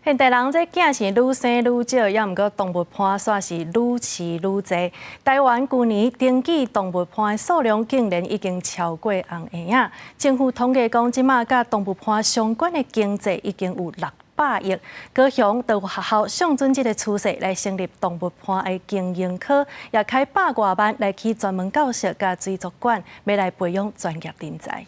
現代人這囝是愈生愈少，猶毋過動物伴煞是愈飼愈濟。台灣舊年登記動物伴的數量竟然已經超過紅嬰仔。政府統計講，這馬佮動物伴相關的經濟已經有600億。高雄就有學校相準這个趨勢來成立動物伴的經營科，也開百外萬來起專門教室佮水族館，欲來培養專業人才。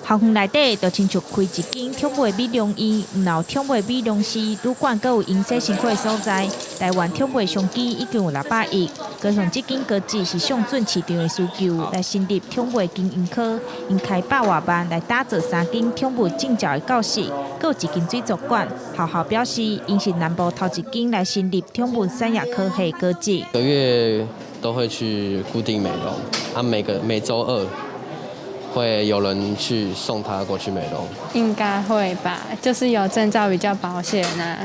校園內底就親像開一間寵物美容院，毋但有寵物美容師、旅館，閣有嬰洗身軀的所在。台灣寵物商機已經有六百億，高雄這間高職是上準市場的需求，來成立寵物經營科，𪜶開百外萬來打造三間寵物證照的教室，閣有一間水族館。學校表示，𪜶是南部頭一間來成立寵物產業科系高職。個月都會去固定美容，啊，每週二會有人去送他過去美容。應該會吧，就是有證照比較保險啊。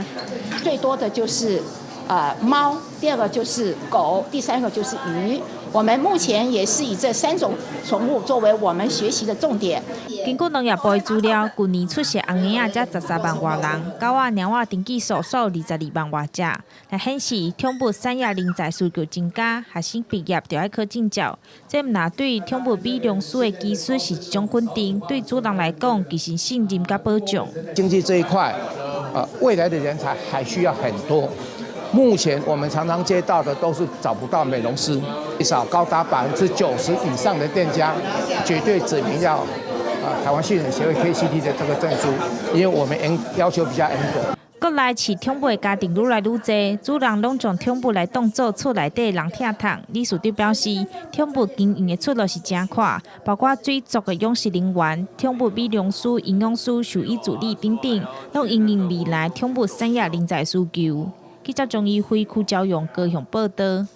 最多的就是貓，第二個就是狗，第三個就是魚。我們目前也是以這三種寵物作為我們學習的重點。根據農業部的資料，舊年出世紅嬰仔才13萬外人，狗仔、貓仔登記數數22萬外隻，來顯示寵物產業人才需求增加，學生畢業就愛考證照。這毋但對寵物美容師的技術是一種肯定，對主人來講，其實信任佮保障。經濟這一塊，未來的人才還需要很多。目前我們常常接到的都是找不到美容師，至少高達90%以上的店家絕對指明要台灣馴犬協會 KCT 的這個證書，因為我們要求比較嚴格。國內飼寵物的家庭愈來愈濟，主人攏將寵物來當做厝內底人疼痛。理事長表示，寵物經營的出路是誠闊，包括水族的養殖人員、寵物美容師、營養師、獸醫助理等等，攏因應未來寵物產業人才需求。記者鍾怡輝、邱昭勇高雄報道。